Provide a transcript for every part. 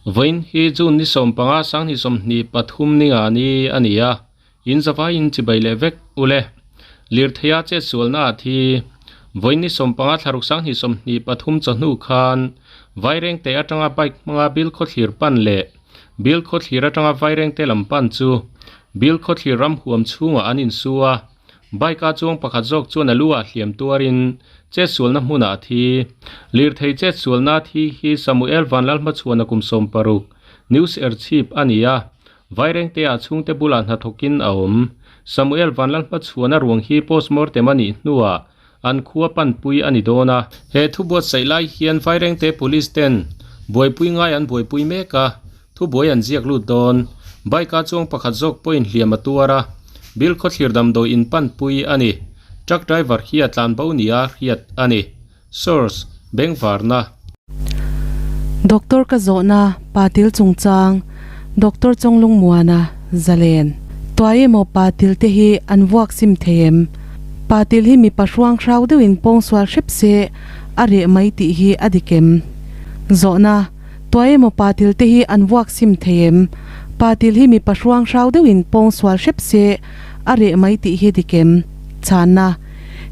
Vawiin hi June ni 15 2023 ninga ni a ni a, in zavaiin chibai leh vek u le. Lirtheia chetsualna ah thi Vawiin ni 15 thlaruk 2023 chawhnu khan Vairengte atanga bike hmanga Bilkhawthlir pan leh Bilkhawthlir atanga Vairengte lam pan chu Bilkhawthlir ram huam chhungah an insu a, Bike a chuang pakhat zawk chuan a lu ah hliam tuarin chetsualna hmunah a thi. Lirthei chetsualna thi hi Samuel Vanlalhmachhuana kum 16, News Erchhip a ni a, Vairengte ah chhungte bulah hnathawkin a awm. Samuel Vanlalhmachhuana ruang hi postmortem a nih hnuah an khua panpui a ni dawn a. He thu buatsaih lai hian Vairengte Police ten buaipui ngai an buaipui mek a, Thubuai an ziak lut dawn. Bike a chuang pakhat zawk pawhin hliam a tuar a, Bilkhawthlir damdawi in panpui a ni. Truck driver hi a tlan bo nia hriat a ni. Source, Bengvarna. Doctor ka zawhna, Patil chungchang, Doctor Chawnglungmuana, Zalen. Tuai emaw Patil te hi an vuak sim thei em? Patil hi mipa hruang hrau deuhin pawngsual hrep se a reh mai tih hi a dik em? Zawhna. Tuai emaw pa til te hi an vuak sim thei em? Pa til hi mipa hruang hrau deuhin pawng sual hrep se a reh mai tih hi dik em? Chhanna,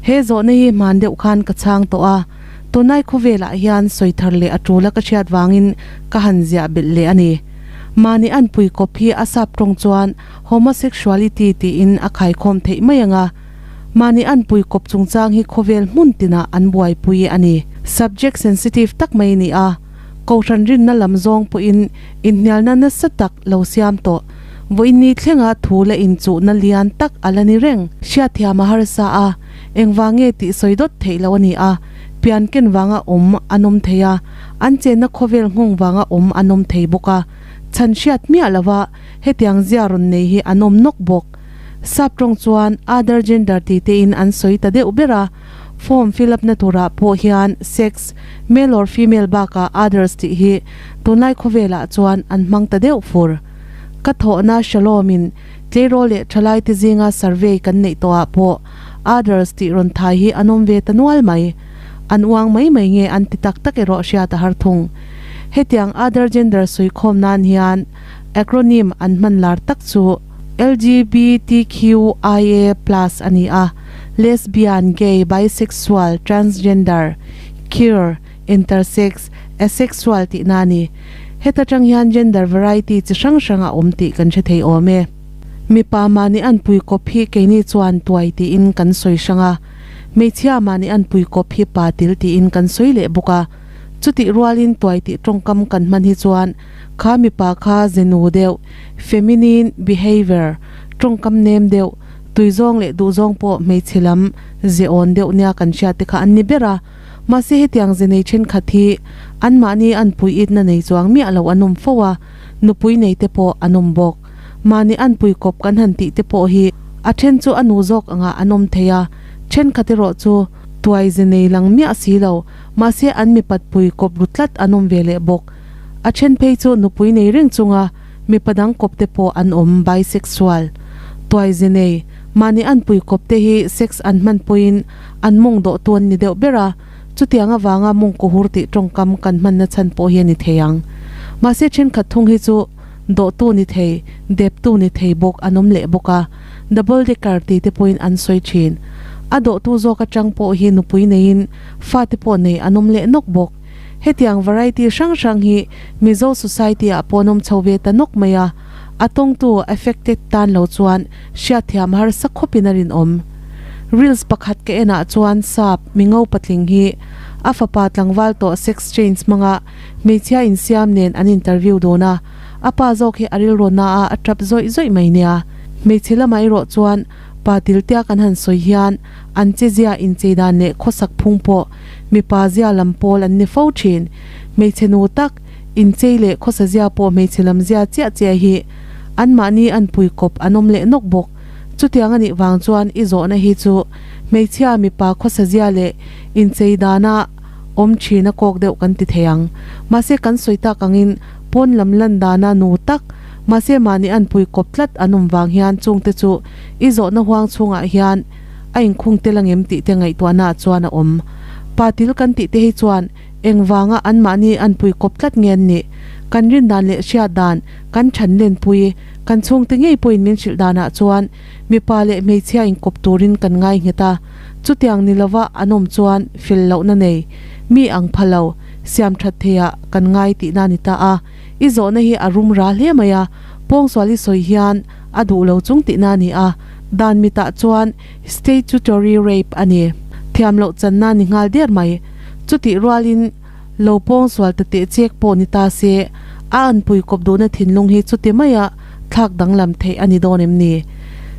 He zawhna hi hman deuh khan ka chhang tawh a, tunlai khawvelah hian sawi thar leh a tul a ka hriat vangin ka han ziah belh leh a ni. Mahni anpui kawp hi a sap tawng chuan homosexuality tiin a khaikhawm theih mai ang a, mahni anpui kawp chungchang hi khawvel hmun tinah an buaipui a ni. Subject sensitive tak mai a ni a. Kohhran rinna lam zawng pawhin inhnialna nasa tak lo siam tawh. Vawiinni thlenga thu la inchuhna lian tak a la ni reng. Hriatthiam a harsa a, engvang nge tih sawi dawt theih loh a ni a, pian ken vanga awm an awm thei a, an chenna khawvel nghawng vanga awm an awm thei bawk a, chhan hriat miah lova hetiang zia rawn nei hi an awm nawk bawk. Sap tawng chuan other gender ti tein an sawi ta deuh ber a. Form fill up na turah pawh hian sex, male or female bakah others tih hi tunlai khawvelah chuan an hmang ta deuh fur. Ka thawhna Shalom in tleirawl leh thalai te zinga survey kan neih tawhah pawh others tih rawn thai hi an awm ve ta nual mai. An uang mai mai nge an ti tak tak erawh hriat a har thung. Hetiang other gender suikhawm nan hian acronym an hman lar tak chu LGBTQIA plus a ni a, lesbian, gay, bisexual, transgender, queer, intersex, asexual tihna a ni. Heta tang hian gender variety chi hrang hrang a awm tih kan hre thei awm e. Mipa mahni anpui kawp hi keini chuan tuai tiin kan sawi hrang a, hmeichhia mahni anpui kawp hi pa til tiin kan sawi leh bawk a. Chutih rualin tuai tih tawngkam kan hman hi chuan Kha mipa kha zenu deuh, feminine behaviour, tawngkam nem deuh, tuizawng leh duhzawng pawh hmeichhe lam ze awn deuh nia kan hriat te kha an ni ber a. Mahse hetiang ze nei thenkhat hi anmahni anpui itna nei chuang miah lo an awm fo a, nupui nei te pawh an awm bawk. Mahni anpui kawp kan han tih te pawh hi a then chu a nu zawk angah an awm thei a, thenkhat erawh chu tuai ze nei lang miah si lo, mahse an mipatpui kawp ru tlat an awm ve leh bawk. A then phei chu nupui nei reng chunga mipa dang kawp te pawh an awm, bisexual. Tuai ze nei, mahni anpui kawp te hi sex an hman pawhin an mawng dawh tu an ni deuh ber a, chutiang avanga mawng kuhur tih tawngkam kan hmanna chhan pawh hi a ni thei ang. Mahse thenkhat thung hi chu dawhtu ni thei, deptu ni thei bawk an awm leh bawk a, double decker ti te pawhin an sawi thin. A dawhtu zawk atang pawh hi nupui neiin fate pawh nei an awm leh nawk bawk. Hetiang variety hrang hrang hi Mizo society ah pawh an awm chho ve ta nawk mai a, a tawngtu affected tan lo chuan hriatthiam harsa khawpin a rinawm. Reels pakhat ka en ah chuan sap mingo patling hi a fapa tlangval tawh sex change hmanga hmeichhia insiam nen an interview dawn a, a pa zawk hi a rilrawn na a a tap zawih zawih mai nia. Hmeichhe lamah erawh chuan pa tiltia kan han sawi hian an chezia inchei dan leh khawsak phung pawh Mipa zia lam pawl an ni fo thin. Hmeichhe nu tak, inchei leh khawsa zia pawh hmeichhe lam zia chiah chiah hi anmahni an pui kawp an awm leh nawk bawk. Chutiang a nih vang chuan i zawhna hi chu hmeichhia mipa khawsa zia leh inchei dana awm thin a kawk deuh kan ti thei ang. Mahse kan sawi tak angin pawn lam lan dana nu tak, mahse mahni an pui kawp tlat an awm vang hian chungte chu i zawhna huang chhungah hian a inkhung tel angem tih te ngaihtuahna ah chuan a awm. Pa til kan tih te hi chuan engvanga anmahni an pui kawp tlat nge an nih? Kan rin dan leh hriat dan, kan than lenpui, kan chhungte ngei pawhin min hrilh danah chuan mipa leh hmeichhia inkawp turin kan ngai nghet a. Chutiang ni lova an awm chuan fel lohna nei, mi ang pha lo, siam that theiah kan ngai tihna a ni ta a. I zawhna hi a rum ra hle mai a, pawngsual i sawi hian a duh lo chung tihna a ni a, dan mitah chuan statutory rape a ni. Thiam loh channa ni nghal der mai. Chutih rualin lo pawngsual ta teh chek pawh ni ta se, a anpui kawp duhna thinlung hi chuti maia thlak danglam theih a ni dawn em ni?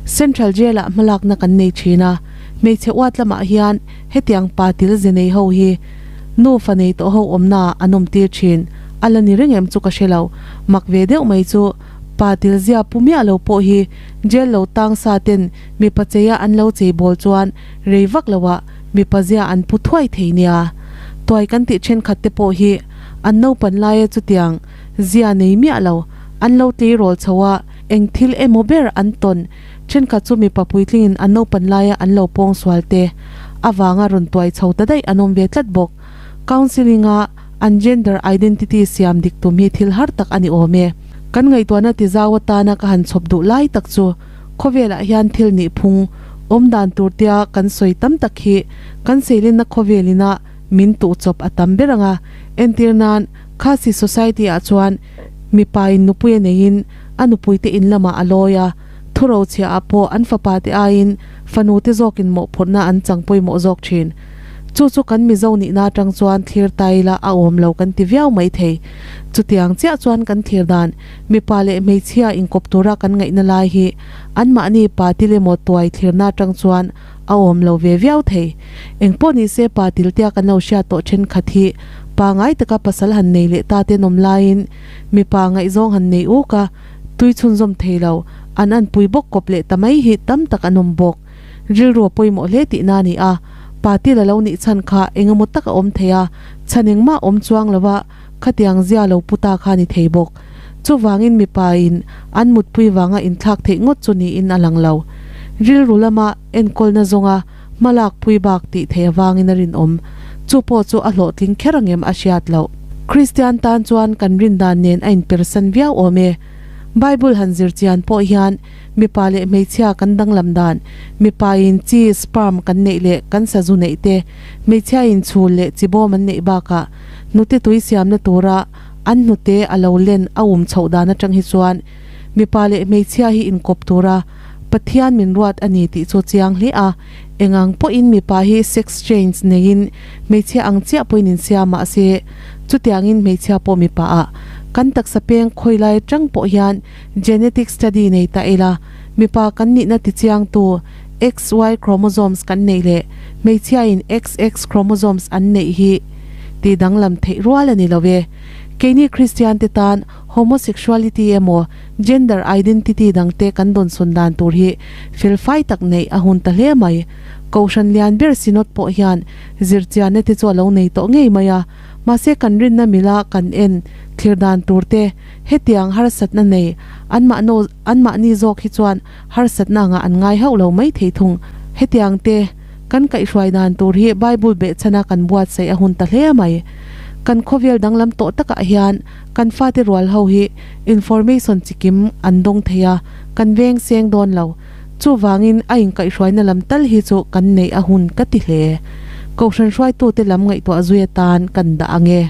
Central Jail-ah hmalakna kan nei thin a, hmeichhe uat lamah hian hetiang pa til ze nei ho hi nu fa nei tawh ho awmnaah an awm tir thin. A la ni reng em chu ka hre lo. Mak ve deuh mai chu pa til zia pu miah lo pawh hi jail lo tang sa ten mipa cheia an lo chei bawl chuan rei vak loah mipa zia an pu thuai thei nia. Tuai kan tih thenkhat te pawh hi an naupan laia chutiang zia nei miah lo an lo tleirawl chho a, eng thil emaw ber an tawn thenkhat chu mipa puitlingin an naupan laia an lo pawng sual te avanga rawn tuai chho ta daih an awm ve tlat bawk. Counselling a an gender identity siam dik tum hi thil har tak a ni awm e. Kan ngaihtuahna tizau atana ka han chhawp duh lai tak chu khawvelah hian thil nih phung awm dan tur tia kan sawi tam tak hi kan seilenna khawvel ina min tuh chawp a tam ber ang a. Entir nan Khasi society ah chuan mipa in nupui a neiin a nupuite in lamah a lawi a, thuro chhia ah pawh an fapa te aiin fanu te zawkin mawhphurhna an chang pawimawh zawk thin. Chu chu kan Mizo nihna atang chuan thlir ta ila a awm lo kan ti viau mai thei. Chutiang chiah chuan kan thlir dan mipa leh hmeichhia inkawp tura kan ngaihna lai hi anmahni pa til emaw tuai thlirna atang chuan a awm lo ve viau thei. Engpawh nise pa til tia kan lo hriat tawh thenkhat hi pangai taka pasal han nei leh ta te nawm laiin mipa ngaihzawng han nei uk a, tui chhunzawm thei lo, an anpui bawk kawp leh ta mai hi tam tak an awm bawk. Rilru a pawimawh hle tihna a ni a, pa til a lo nih chhan kha engemaw tak a awm thei a, chhan engmah awm chuang lo a, khatiang zia lo pu ta kha a ni thei bawk. Chuvangin mipa in an mutpui vanga inthlak theih ngawt chu niin a lang lo. Rilru lama enkawlna zawnga hmalak pui bak tih theih avangin a rinawm. Chu pawh chu a hlawhtling kher angem a hriat loh. Kristian tan chuan kan rindan nen a inpersan viau awm e. Bible han zir chian pawh hian mipa leh hmeichhia kan danglam dan, mipa in chi, sperm, kan neih leh kan sazu neih te, hmeichhia in chhul leh chi bawm an neih bakah hnute tui siamna tura an hnute a lo len a um chhoh dan atang hi chuan mipa leh hmeichhia hi inkawp tura Pathian min ruat a ni tih chu chiang hle a, engang pawhin mipa hi sex change neiin hmeichhia ang chiah pawhin insiam mahse chutiangin hmeichhia pawh mipa ah kan taksa peng khawi lai atang pawh hian genetic study nei ta ila mipa kan nihna tichiangtu XY chromosomes kan neih leh hmeichhia in XX chromosomes an neih hi tih danglam theih rual a ni lo e. Keini Kristian te tan homosexuality emaw gender identity dang te kan dawnsawn dan tur hi felfai tak neih a hun ta hle mai. Kohhran lian ber Synod pawh hian zirchianna te chu a lo nei tawh ngei mai a, mahse kan rinna mila kan en thlir dan tur te hetiang harsatna nei anmahno anmahni zawk hi chuan harsatna angah an ngai hauh lo mai thei thung. Hetiang te kan kaihhruai dan tur hi Bible behchhana kan buatsaih a hun ta hle mai. Kan khawvel danglam tawh takah hian kan fate rual ho hi information chikim an dawng thei a, kan veng seng dawn lo. Chuvangin a inkaihhruaina lam tal hi chu kan neih a hun ka ti hle. Kohhran hruaitute lam ngaihtuah zui atan kan dah ang e.